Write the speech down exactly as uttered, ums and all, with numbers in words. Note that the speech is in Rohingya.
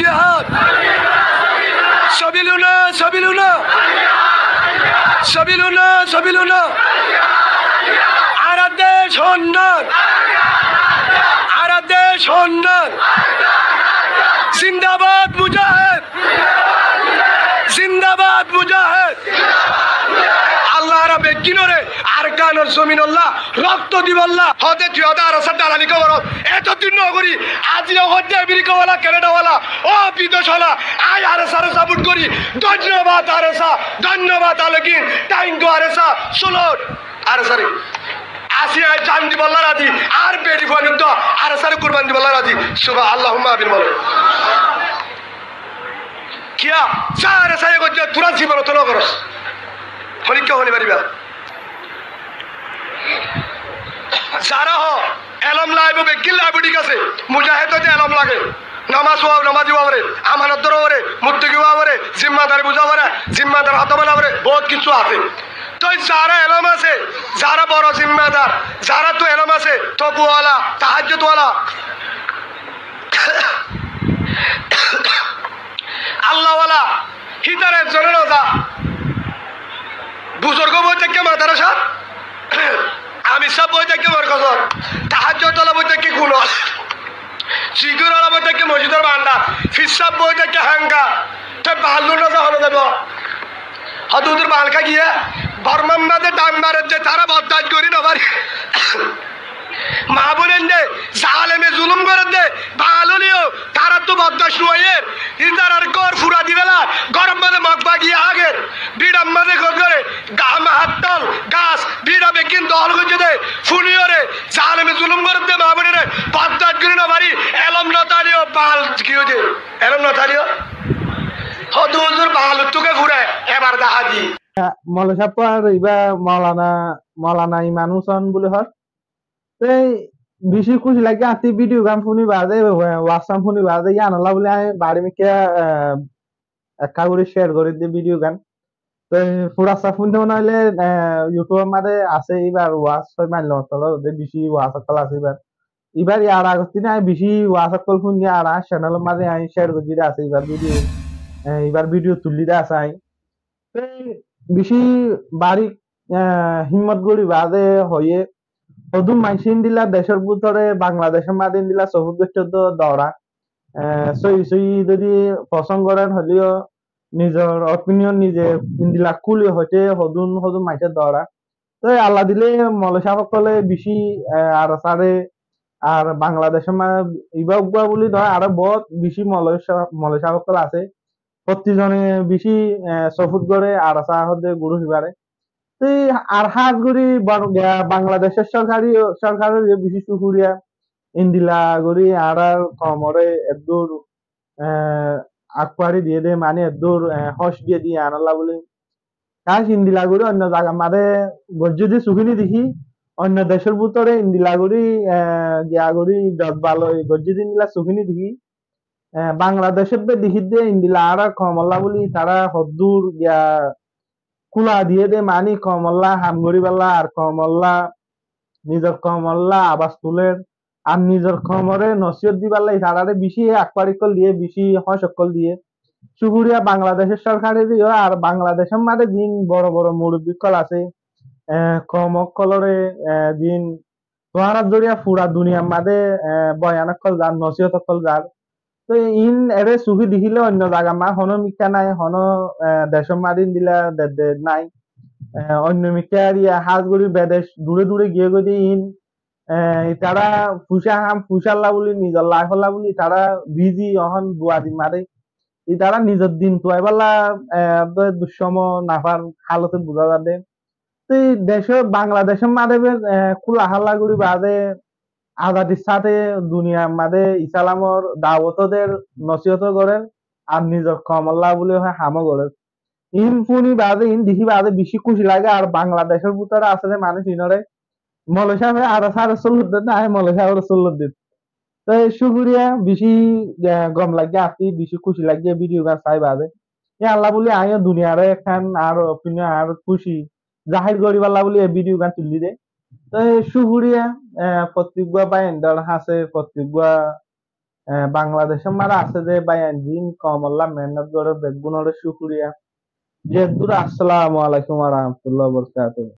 জিহাদ। সাবিলুনা, সাবিলুনা। সাবিলুনা, সাবিলুনা। আরাদে সন্ন্যান। আরাদে সন্ন্যান। জিন্দাবাদ মুজাহিদ। জিন্দাবাদ মুজাহিদ। Allah añára beggúnore Arkanor zominolla rokto dibolla. Hóde tui hóde ARSAr dalali goros. Eto din no gori, aijjó hóde Amerikawala, Kanadawala, ó bidecwala, añí ARSAre support gori. Dhonnobad ARSA, dhonnobad Alauddin, thank you ARSA, salute ARSAre. Así añí jan dibolla razi, ar beri fuain uddwa ARSAre kurban dibolla razi. Subha-, Allahumma amin bolo. Kiyá? Zaré zaré goijjé, tura zibonot no goros. Honikka honi fariba? Zará hoó, elóm laibo, beggín laibo, thík asé. Mujahéd óite elóm lage. Nomaz ówa, nomazi ówa foré, amanotdor ówa foré, muttaki ówa foré, zimmadari buzá foré, zimmadar hotá mana foré, bout kissú asé. Toi zará elóm asé, zará boro zimmadar, zaráttu elóm asé, tokuwala, tahajjudwala, Allahwala, hítara ekzone no za. Buzurgo boi táke madrasat, amir sáb boi táke morkazot, tahajjudwala boi táke kunot, zikirwala boi táke mosjidor barandát, fir sáb boi táke hángat. Te ballur no za, hone zaibo? Hoddur bal hái giyé, Bormar mazé dam maredde, tará bordac gori no fare. Maa boinain de zaleme zulum goredde, bal óileyo taráttu bordac no óiyer. Ítarar gór fura di félar, góror mazé mog bagi ager, biçar mazé gór gore, ga-, mahattol, gas, biça beggín dohól goijjé de, fúniyóre zaleme zulum goredde, maa boinore bordac gori no fari, elóm no táileyo bal ki óiye, elóm no táileyo. Hoddur bal uttúke fure, ebar dahá di. Moloi sáb ar ibá Molana, Molana Iman Husén buli hoór. Te bicí kúci lage añáttu video gán fúni baade, eh, WhatsApp fúni baade, yíanolla buli añí bari mikká, eh, ekká gorí share gorí di video gán. Te fura saf fúnte mone hoilé, eh, YouTube or mazé asé, ibar waz hoi maillo tolo de bicí waz okkol asé ibar. Ibar yar agottú añí bicí waz okkol fúni ar añár channel or mazé añí share gorí di asé ibar video, eh, ibar video tulí di asé añí. Te bicí barík, eh, himmot gorí baade hoiyé, hodún maincé endilla decór bútore, Bangladecór mazé endilla support goitté de dóra. Eh, sóiyi sóiyi zodi fosón gorér hoileyo nizor opinion nize endilla kúli hoité hodún hodún maincé dóra. Te Allah dile moloi sáb ókkole bicí, eh, ARSA re ar Bangladecór ma-, ibá uggúa buli no, aró bout bicí moloi sá-, moloi sáb ókkol asé. Fottí zone bicí, eh, support goré ARSA hoó de group ibáre. Te ar hás gorí Bang-, eh, Bangladecór sorkare, sorkarore bicí cúkuriya. Endilla gorí añárar koumore eddur, eh, ag bari diyé de, mani eddur, eh, hóc diyé de yíanolla buli. Kac endilla gorí oinno zagar mazé goijjé de sukí no dekí, oinno decór bútore endilla gorí, eh, giya gorí jozba loi goijjé de endilla sukí no dekí. Eh, Bangladecót be dekí de endilla añárar koumolla buli tará hoddur giya kúla diyé de, mani koumolla ham goríbolla ar koumolla, nizor koumolla abas tuler. Ar nizor koumore nosiyot dibar lagi tarare bicí akbar ókkol diye, bicí hóc ókkol diye. Cúkuriya Bangladecór sorkarereyó, ar Bangladecór mazé ziín boro boro murubbi ókkol asé, eh, koum ókkolore, eh, ziín tuáñrar zoriya fura duniyar mazé, eh, boyan ókkol zar, nosiyot ókkol zar. Te iín ere suki dekíle oinno zagar mazé honó mikká nai, honó, eh, decór mazé endilla de, de nai. Eh, oinno mikká eriya hás gorí bedec dure dure giyé goi de iín eh, itará fuisá ham, fuisálla buli, nizor laifolla buli, itará bizi ehón duwa din mare. Itará nizor din tuaibálla, eh, de duccomo nafar halote buzá za de. Te decót, Bangladecór mazé be, eh, kúla hálla gorí baade azadir sáte duniyar mazé Islamor dawot der, nosiyot gorer, ar nizor koumolla buli hoi hamó gorer. Iín fúni baade, iín dekí baade bicí kúci lage. Ar Bangladecór bútore asé de manúic iínore Moloi sábe ARSA re support de, na, añí moloi sábe support de. Te cúkuriya, bicí, eh, gom lage, añáttu bicí kúci lage video gán sai baade. Yíanolla buli añíyó duniyare ekkán añár opinion, añár kúci zahir goríbolla buli e video gán tulí de. Te cúkuriya, eh, fottíggua báiyaindor hañsé, fottíggua Eh, Bangladecór maze asé de báiyain zin koumor lá mehénnot gorér, beggúnoré cúkuriya. Ze dúr, assalamu alaikum wa rahmatullahi wa barakatuhu.